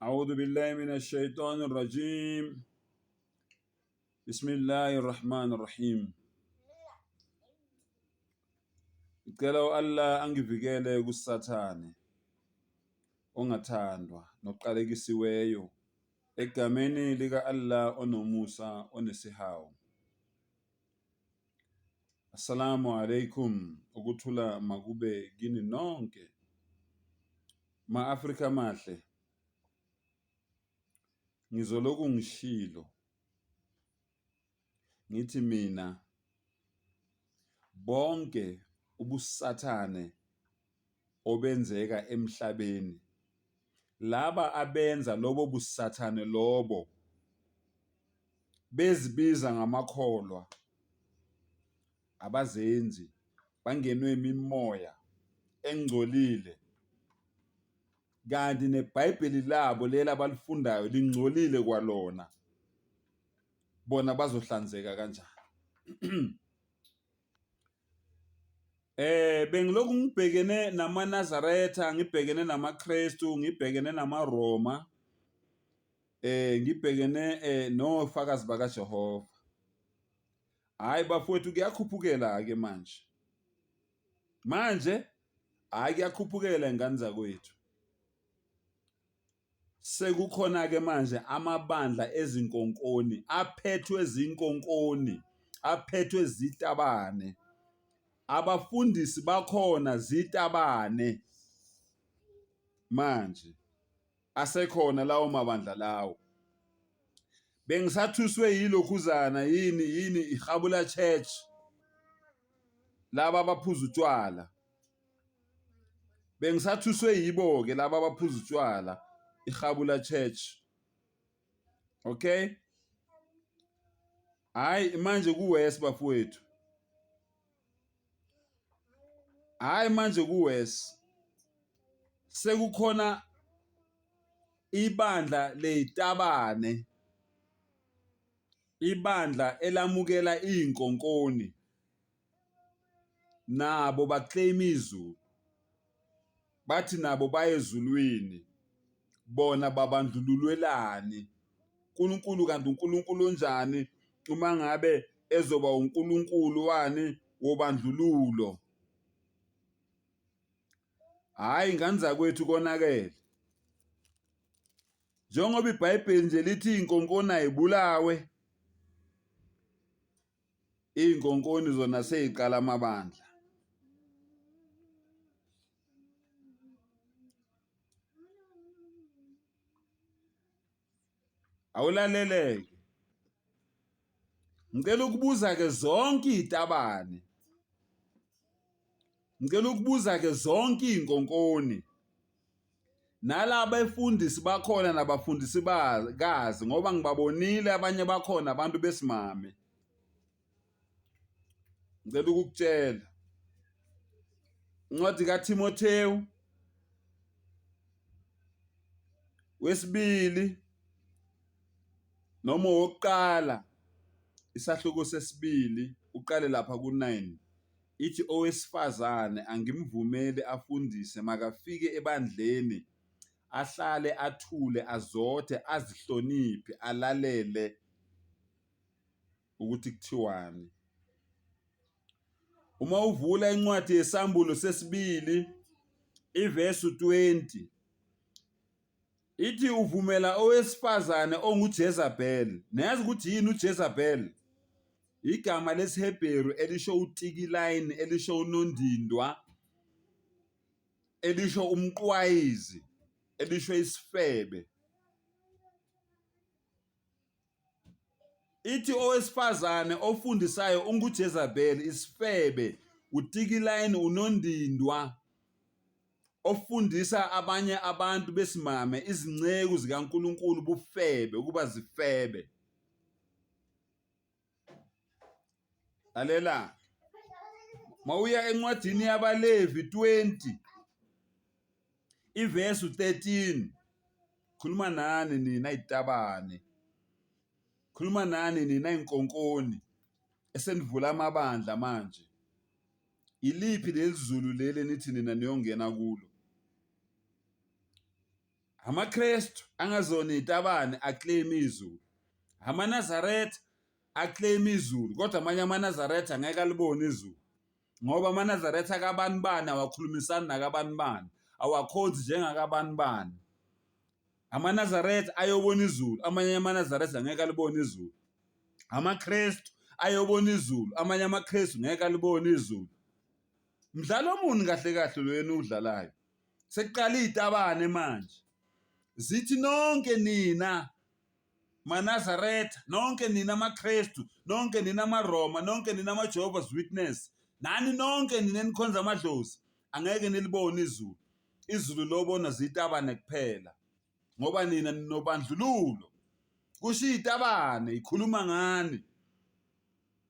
A'udhu billahi minash shaitani rajim. Bismillahir Rahmanir Rahim. Ngicela u-Allah angivikele kuSathane ongathandwa noqalekisiweyo egameni lika-Allah onomusa onesihawu. Assalamu alaikum, ukuthula makube kini nonke. Ma-Afrika amahle, ngizolokhu ngishilo ngithi mina bonke ubusathane obenzeka emhlabeni laba abenza lobo busathane lobo bezibiza ngamakholwa abazenzi bangenwe imimoya engcolile kanti neBhayibheli labo leli abalifundayo lingcolile kwalona bona bazohlanzeka kanjani? Bengilokhu ngibhekene namaNazaretha, ngibhekene namaKrestu, ngibhekene namaRoma, ngibhekene nofakazi bakaJehova. Hhayi bafowethu kuyakhuphukela-ke manje. Manje hhayi kuyakhuphukela ingane zakwethu. Sekukhona-ke manje amabandla ezinkonkoni aphethwe zinkonkoni, aphethwe zitabane. Abafundisi bakhona zitabane manje asekhona lawo mabandla lawo. Bengisathuswe yilokhuzana yini yini iHabula Church laba abaphuza utshwala. Bengisathuswe yibo-ke laba abaphuza utshwala, iHabula Church. Okay? Hhayi manje ku-worse bafowethu. Hhayi manje ku-worse. Sekukhona ibandla leyitabane, ibandla elamukela iy'nkonkoni. Nabo ba-claim izulu, bathi nabo baye ezulwini, bona babandlululwelani? UNkulunkulu kanti uNkulunkulu onjani uma ngabe ezoba uNkulunkulu wani wobandlululo? Hhayi ngane zakwethu konakele. Njengoba iBhayibheli nje lithi iy'nkonkoni ayibulawe, Iy'nkonkoni zona sey'qala amabandla. Awulaleleke. Ngicela ukubuza-ke zonke iy'tabane. Ngicela ukubuza-ke zonke iy'nkonkoni. Nalaba efundisi bakhona nabafundisi bakazi ngoba ngibabonile abanye bakhona abantu besimame. Ngicela ukukutshela. Incwadi kaThimothewu wesibili noma wokuqala isahluko sesibili uqale lapha ku-9 Ithi owesifazane angimvumeli afundise makafike ebandleni ahlale athule azothe azihloniphe alalele ukuthi kuthiwani. Uma uvula incwadi yesambulo sesibili ivesi 20 ithi uvumela owesifazane onguJezebel. Niyazi ukuthi yini uJezebel? Igama lesiHebheru elisho utikilayini, elisho unondindwa, elisho umqwayizi, elisho isifebe. Ithi owesifazane ofundisayo unguJezebel, isifebe, utikilayini, unondindwa ofundisa abanye abantu besimame izinceku zikaNkulunkulu bufebe ukuba zifebe. Lalela. Mawuya encwadini yabaLevi 20 ivesi 13 khuluma nani nina itabane khuluma nani nina inkonkoni esenivula amabandla manje iliphi leli zulu leli nithi nina niyongena kulo? AmaKristu angazona izitabane aclaim izulu. AmaNazaretha aclaim izulu kodwa amanye amaNazaretha ngeke alibone izulu. Ngoba amaNazaretha akabani bani awakhulumisani nakabani bani, awakhonzi njengakabani bani. AmaNazaretha ayobona izulu, amanye amaNazaretha ngeke alibone izulu. AmaKristu ayobona izulu, amanye amaKristu ngeke alibone izulu. Mdlalo muni kahle kahle lo yena uwudlalayo? Sekuqala izitabane manje. Zithi nonke nina maNazaretha, nonke nina maKristu, nonke nina maRoma, nonke nina maJehovah's Witness, nani nonke nina enikhonza amadlozi, angeke nilibone izulu. Izulu lobona zitabane kuphela. Ngoba nina ninobandlululo. Kusho izitabane ikhuluma ngani?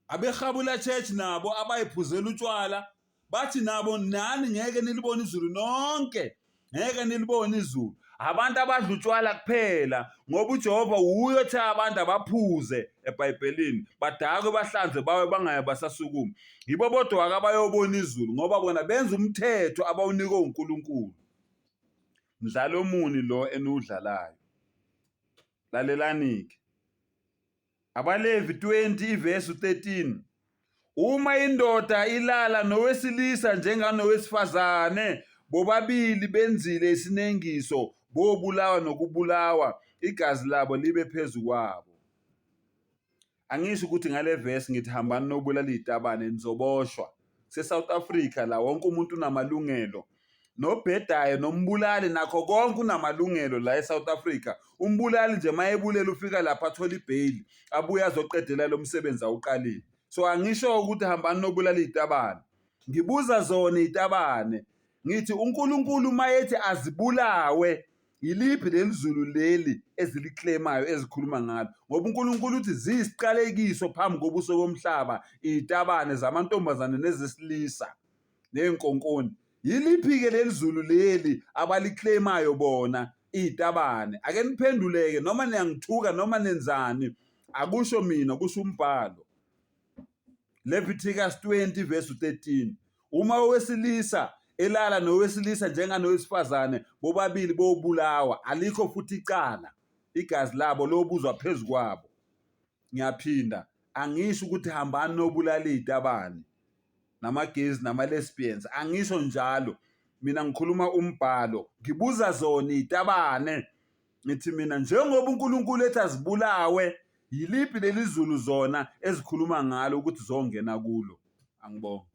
Abehabula Church nabo abayiphuzela utshwala bathi nabo nani ngeke nilibone izulu nonke ngeke nilibone izulu abantu abadla utshwala kuphela ngoba uJehova wuye othe abantu abaphuze eBhayibhelini badakwe bahlanze bawe bangaye basasukuma yibo bodwa-ke abayobona izulu ngoba bona benza umthetho abawunikwe uNkulunkulu mdlalo muni lo eniwudlalayo lalelani-ke AbaLevi 20 ivesi 13 Uma indoda ilala nowesilisa njenganowesifazane bobabili benzile isinengiso bobulawa nokubulawa igazi labo libe phezu kwabo. Angisho ukuthi ngale verse ngithi hambani nobulala izitabane nizoboshwa. Se-South Africa la wonke umuntu unamalungelo nobhedayo nombulali nakho konke unamalungelo la e-South Africa. Umbulali nje mayebulela ufika lapha athole ibheyili abuye azoqedela lo msebenzi awuqalile. So angisho ukuthi hambani nobulala izitabane. Ngibuza zona izitabane ngithi uNkulunkulu mayethi azibulawe yiliphi leli zulu leli eziliklemayo ezikhuluma ngalo ngoba uNkulunkulu uthi ziyisiqalekiso phambi kobuso bomhlaba izitabane zamantombazane nezesilisa ney'nkonkoni. Yiliphi-ke leli zulu leli abaliklemayo bona iy'tabane? Ake niphenduleke noma niyangithuka noma nenzani, akusho mina kusho umbhalo. Leviticus 20 verse 13. Uma owesilisa elala nowesilisa njenganowesifazane bobabili bobulawa, alikho futhi icala, igazi labo lobuzwa phezu kwabo. Ngiyaphinda, angisho ukuthi hambani nobulala iy'tabane nama-gays nama-lesbians, angisho njalo. Mina ngikhuluma umbhalo, ngibuza zona iy'tabane. Ngithi mina njengoba uNkulunkulu ethi azibulawe, yiliphi leli zulu zona ezikhuluma ngalo ukuthi zongena kulo? Angibonge.